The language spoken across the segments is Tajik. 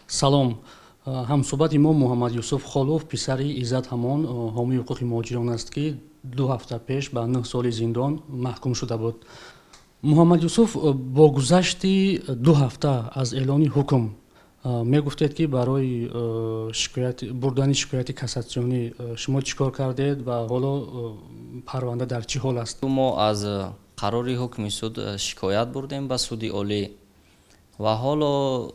Салом. Ҳамсӯҳбати мо Муҳаммад Юсуф Холов, писари Иззат ҳамон ҳомии ҳуқуқи муҳоҷирон аст, ки 2 ҳафта пеш ба 9 соли зиндон маҳкум шуда буд. Муҳаммад Юсуф, бо гузашти 2 ҳафта аз эълони ҳукм мегуфтед, ки барои бурдани шикояти кассатсионӣ шумо чӣ кор кардед ва ҳоло парванда дар чӣ ҳол аст? Мо аз қарори ҳукми суд шикоят бурдем ба суди олӣ ва ҳоло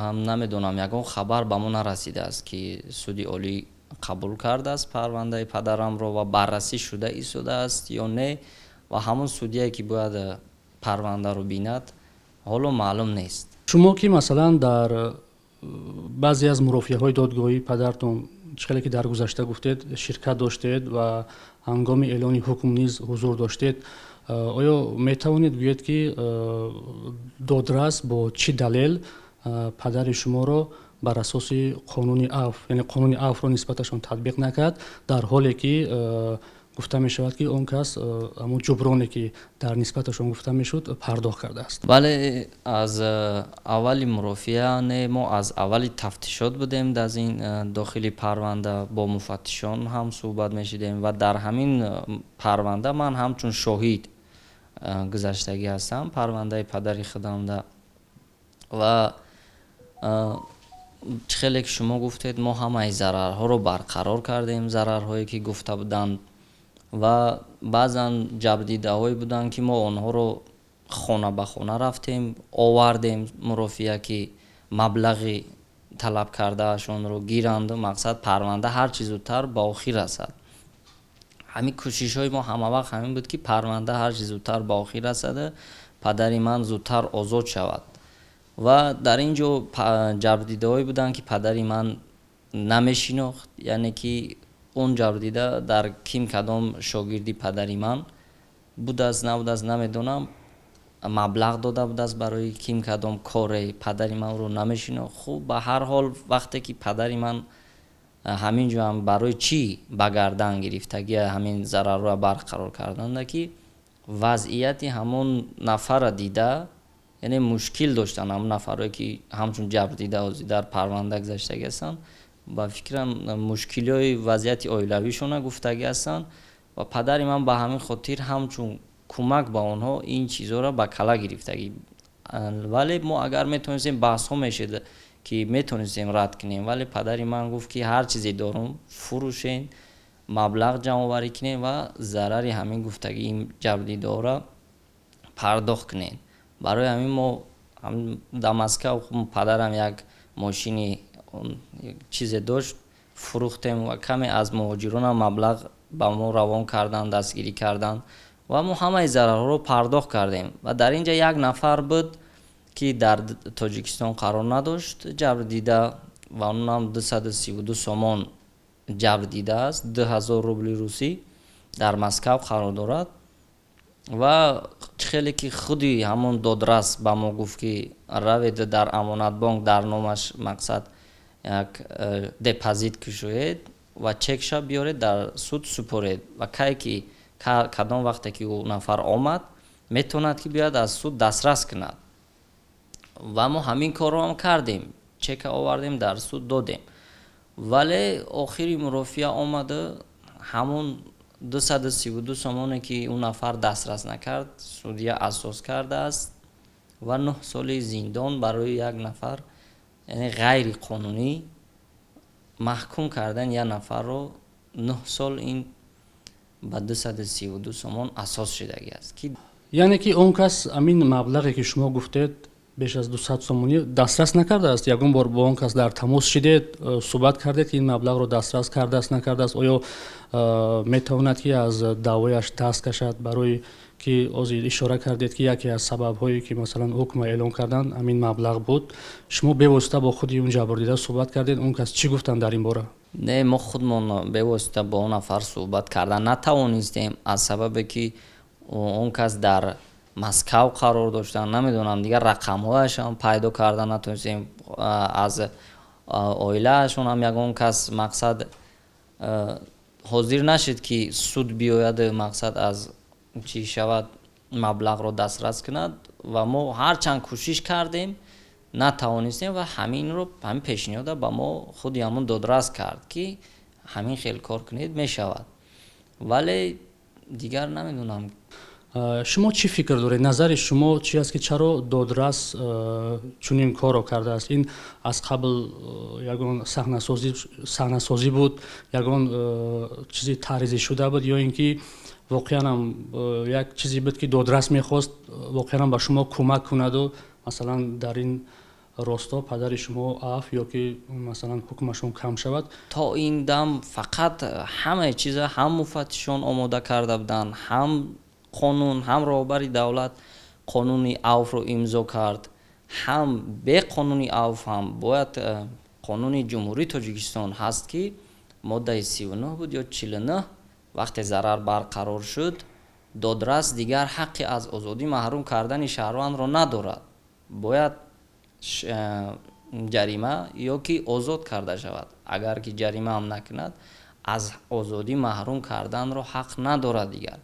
ҳам намедонам, ягон хабар ба мо нарасидааст, ки суди олӣ қабул кардааст парвандаи падарамро ва баррасӣ шуда истодааст ё не. Ва ҳамон судья е, ки бояд парвандаро бинад, ҳоло маълум нест. Шумо ки, масалан, дар баъзе аз мурофиаҳои додгоҳии падартон, чӣ хеле ки дар гузашта гуфтед, ширкат доштед ва ҳангоми эълони ҳукм низ ҳузур доштед, оё метавонед гӯед, ки додрас бо чӣ далел падари шуморо бар асоси қонуни афв, яъне қонуни афвро нисбаташон татбиқ накард, дар ҳоле ки гуфта мешавад, ки он кас ҳамон ҷуброне, ки дар нисбаташон гуфта мешуд, пардохт кардааст? Бале, аз аввали мурофиа не, мо аз аввали тафтишот будем. Дар ин дохили парванда бо муфаттишон ҳам суҳбат мешудем ва дар ҳамин парванда ман ҳамчун шоҳид гузаштагӣ ҳастам парвандаи падари худамда. Ва чӣ хеле ки шумо гуфтед, мо ҳамаи зарарҳоро барқарор кардем, зарарҳое, ки гуфта буданд. Ва баъзан ҷабрдидаҳое буданд, ки мо онҳоро хона ба хона рафтем, овардем мурофиа, ки маблағи талаб кардаашонро гиранду мақсад парванда ҳарчи зудтар ба охир расад. Ҳамин кӯшишҳои мо ҳамавақт ҳамин буд, ки парванда ҳарчи зудтар ба охир расада, падари ман зудтар озод шавад. Ва дар ин ҷо ҷабрдидаҳое буданд, ки падари ман намешинохт, яъне ки он ҷабрдида дар ким кадом шогирди падари ман будааст, набудааст, намедонам, маблағ дода будааст барои ким кадом коре, падари ман ӯро намешинохт. Хуб, ба ҳар ҳол, вақте ки падари ман ҳамин ҷо ҳам барои чӣ ба гардан гирифтагия ҳамин зарарро барқарор карданда, ки вазъияти ҳамон нафарра дида, яъне мушкил доштанд ҳамон нафарое, ки ҳамчун ҷабрдида ҳозир дар парванда гузаштагӣ ҳастанд. Ба фикрам, мушкилиҳои вазъияти оилавишона гуфтагӣ ҳастанд ва падари ман ба ҳамин хотир ҳамчун кӯмак ба онҳо ин чизҳоро ба кала гирифтагӣ. Вале мо агар метавонистем, баҳсҳо мешуд, ки метавонистем рад кунем, вале падари ман гуфт, ки ҳар чизе дорум, фурӯшен, маблағ ҷамъоварӣ кунем ва зарари ҳамин гуфтагӣ ин ҷабрдидаҳоро пардохт кунем. Барои ҳамин мо дар Москав падарам як мошини чизе дошт, фурӯхтем ва каме аз муҳоҷиронам маблағ ба мо равон карданд, дастгирӣ карданд ва мо ҳамаи зарарҳоро пардохт кардем. Ва дар ин ҷа як нафар буд, ки дар Тоҷикистон қарор надошт, ҷабрдида, ва онам 232 сомон ҷабр дидааст, 2000 рубли русӣ, дар Москав қарор дорад. Ва чӣ хеле ки худи ҳамон додрас ба мо гуфт, ки равед, дар Амонатбонк дар номаш мақсад як депозит кушоед ва чекша биёред, дар суд супоред ва кае ки кадом вақте ки ӯ нафар омад, метавонад, ки биёяд, аз суд дастрас кунад. Ва мо ҳамин корро ҳам кардем, чека овардем, дар суд додем. Вале охири мурофиа омада, ҳамон 232 сомоне, ки ӯ нафар дастрас накард, судья асос кардааст ва 9 соли зиндон барои як нафар, яъне ғайриқонунӣ маҳкум кардани як нафарро 9 сол, ин ба 232 сомон асос шудагӣ аст, ки Яъне ки он кас ҳамин маблағе, ки шумо гуфтед, беш аз 200 сомонӣ, дастрас накардааст? Ягон бор бо он кас дар тамос шидед, суҳбат кардед, ки ин маблағро дастрас кардааст, накардааст? Оё метавонад, ки аз даъвояш даст кашад, барои ки ҳозир ишора кардед, ки яке аз сабабҳое, ки масалан ҳукмро эълон кардан, ҳамин маблағ буд? Шумо бевосита бо худи он ҷабрдида суҳбат кардед? Он кас чӣ гуфтанд дар ин бора? Не, мо худмон бевосита бо он нафар суҳбат кардан натавонистем, аз сабабе ки он кас дар Москав қарор доштанд. Намедонам, дигар рақамҳояшам пайдо карда натавонистем, аз оилаашон ҳам ягон кас мақсад ҳозир нашид, ки суд биёяду мақсад аз чӣ шавад, маблағро дастрас кунад. Ва мо ҳарчанд кӯшиш кардем. Натавонистем ва ҳаминро, ҳамин пешниҳода ба мо худи ҳамон додрас кард, ки ҳамин хел кор кунед, мешавад. Вале дигар намедонам. Шумо чӣ фикр доред, назари шумо чи аст, ки чаро додрас чунин корро кардааст? Ин аз қабл ягон саҳнасозӣ буд, ягон чизи таҳризӣ буд ё ин ки воқеанам як чизе буд, ки додрас мехост воқеанам ба шумо кӯмак кунаду, масалан, дар ин росто падари шумо афв ё ки, масалан, ҳукмашон кам шавад? То ин дам фақат ҳамаи чиза ҳам муфаттишон омода карда буданд, ҳам қонун, ҳам роҳбари давлат қонуни авфро имзо кард, ҳам бе қонуни авф ҳам бояд қонуни Ҷумҳурии Тоҷикистон ҳаст, ки моддаи 39 буд ё 49, вақте зарар барқарор шуд, додрас дигар ҳаққи аз озодӣ маҳрум кардани шаҳрвандро надорад, бояд ҷарима ё ки озод карда шавад. Агар ки ҷаримаам накунад, аз озодӣ маҳрум карданро ҳақ надорад дигар.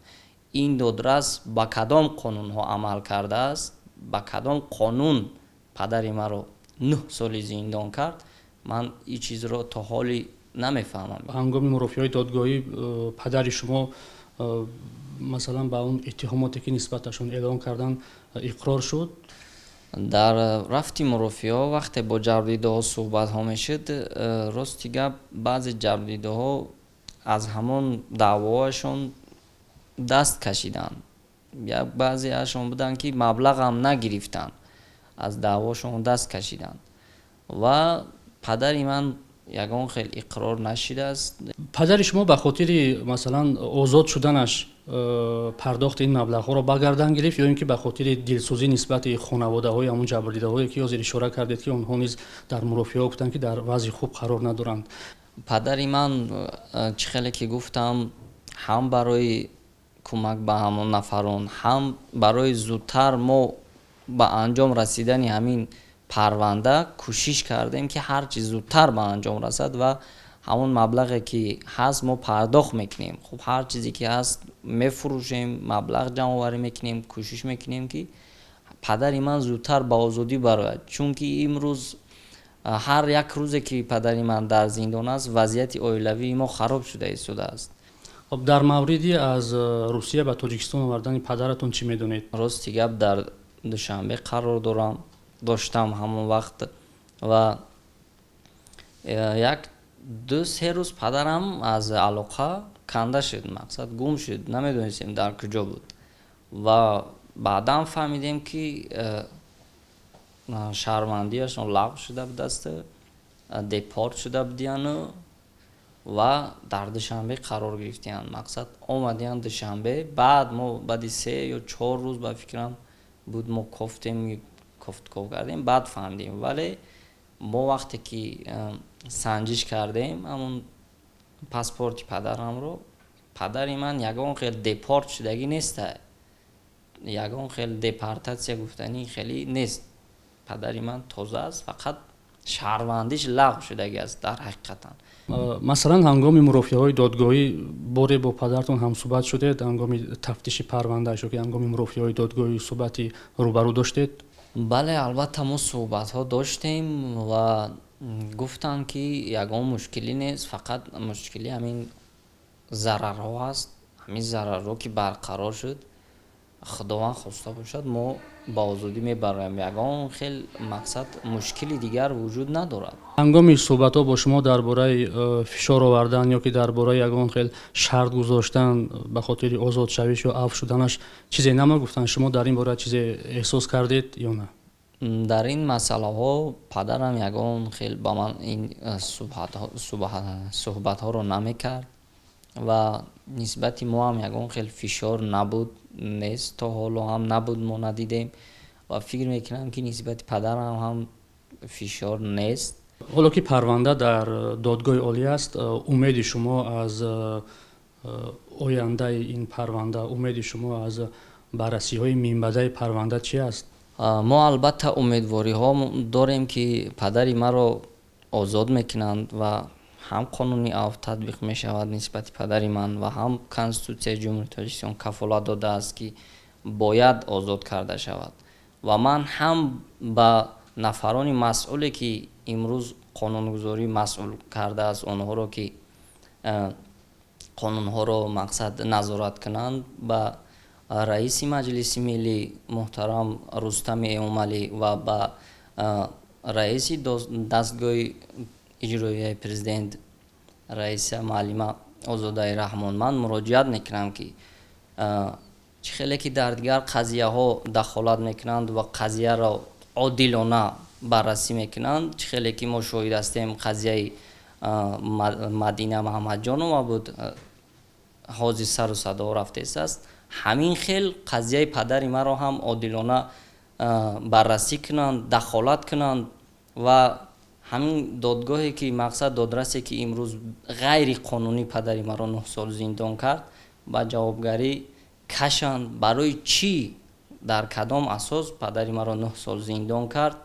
Ин додрас ба кадом қонунҳо амал кардааст, ба кадом қонун падари маро 9 соли зиндон кард, ман ин чизро то ҳоли намефаҳмам. Ҳангоми мурофиаҳои додгоҳӣ падари шумо, масалан, ба он иттиҳомоте, ки нисбаташон эълон карданд, иқрор шуд? Дар рафти мурофиаҳо, вақте бо ҷабрдидаҳо суҳбатҳо мешуд, рости гап, баъзе ҷабрдидаҳо аз ҳамон даъвоашон даст кашиданд. Баъзеашон буданд, ки маблағам нагирифтанд, аз даъвошон даст кашиданд ва падари ман ягон хел иқрор нашидааст. Падари шумо ба хотири, масалан, озод шуданаш пардохти ин маблағҳоро ба гардан гирифт ё ин ки ба хотири дилсӯзӣ нисбати хонаводаҳои ҳамон ҷабрдидаҳое, ки ҳозир ишора кардед, ки онҳо низ дар мурофиаҳо гуфтанд, ки дар вазъи хуб қарор надоранд? Падари ман, чӣ хеле ки гуфтам, ҳам барои кӯмак ба ҳамон нафарон, ҳам барои зудтар мо ба анҷом расидани ҳамин парванда кӯшиш кардем, ки ҳарчи зудтар ба анҷом расад ва ҳамон маблағе, ки ҳаст, мо пардохт мекунем. Хуб, ҳар чизе ки ҳаст, мефурӯшем, маблағ ҷамъоварӣ мекунем, кӯшиш мекунем, ки падари ман зудтар ба озодӣ барояд, чунки имрӯз ҳар як рӯзе, ки падари ман дар зиндон аст, вазъияти оилавии мо хароб шуда истодааст. Хоб, дар мавриди аз Русия ба Тоҷикистон овардани падаратон чӣ медонед? Рости гап, дар Душанбе қарор дорам, доштам ҳамон вақт ва як 2-3 рӯз падарам аз алоқа канда шуд, мақсад, гум шуд, намедонистем, дар куҷо буд. Ва баъдан фаҳмидем, ки шаҳрвандиашон лағв шуда будааст, депорт шуда будияну ва дар Душанбе қарор гирифтиянд, мақсад, омадиянд Душанбе. Баъд мо баъди 3 ё 4 рӯз, ба фикрам, буд, мо кофтем, кофтков кардем, баъд фаҳмидем. Вале мо вақте ки санҷиш кардем ҳамон паспорти падарамро, падари ман ягон хел депорт шудагӣ неста, ягон хел депортатсия гуфтанӣ хеле нест. Падари ман тоза аст, фақат шаҳрвандиш лағв шудагӣ аст дар ҳақиқатан. Масалан, ҳангоми мурофиаҳои додгоҳӣ боре бо падаратон ҳамсӯҳбат шудед, ҳангоми тафтиши парвандааш ё ки ҳангоми мурофиаҳои додгоҳӣ суҳбати рӯбарӯ доштед? Бале, албатта, мо суҳбатҳо доштем ва гуфтанд, ки ягон мушкилӣ нест, фақат мушкилӣ ҳамин зарарҳо ҳаст. Ҳамин зарарҳо ки барқарор шуд, Худованд хоста бошад, мо ба озодӣ мебароем, ягон хел, мақсад, мушкили дигар вуҷуд надорад. Ҳангоми суҳбатҳо бо шумо дар бораи фишор овардан ё ки дар бораи ягон хел шарт гузоштан ба хотири озодшавиш ё афв шуданаш чизе намагуфтанд? Шумо дар ин бора чизе эҳсос кардед ё на? Дар ин масъалаҳо падарам ягон хел ба ман ин суҳбатҳоро намекард ва нисбати мо ҳам ягон хел фишор набуд, нест, то ҳоло ҳам набуд, мо надидем ва фикр мекунам, ки нисбати падарам ҳам фишор нест. Ҳоло ки парванда дар додгоҳи олӣ аст, умеди шумо аз ояндаи ин парванда, умеди шумо аз баррасиҳои минбаъдаи парванда чи аст? Мо албатта умедвориҳо дорем, ки падари маро озод мекунанд ва ҳам қонуни авф татбиқ мешавад нисбати падари ман ва ҳам Конститутсияи Ҷумҳурии Тоҷикистон кафолат додааст, ки бояд озод карда шавад. Ва ман ҳам ба Нафарони масъуле, ки имрӯз қонунгузорӣ масъул кардааст онҳоро, ки қонунҳоро, мақсад, назорат кунанд, ба раиси Маҷлиси Миллӣ муҳтарам Рустами Эмомалӣ ва ба раиси дастгоҳи иҷроияи президент, раиса муаллима Озодаи Раҳмон ман муроҷиат мекунам, ки чӣ хеле ки дар дигар қазияҳо дахолат мекунанд ва қазияро одилона баррасӣ мекунанд, чӣ хеле ки мо шоҳид ҳастем, қазияи Мадина Маҳамадҷонова буд, ҳозир сару садо рафтааст, ҳамин хел қазияи падари маро ҳам одилона баррасӣ кунанд, дахолат кунанд ва ҳамин додгоҳе ки, мақсад, додрасе ки имрӯз ғайриқонунӣ падари маро 9 сол зиндон кард, ба ҷавобгарӣ кашанд. Барои чӣ, дар кадом асос падари маро 9 сол зиндон кард?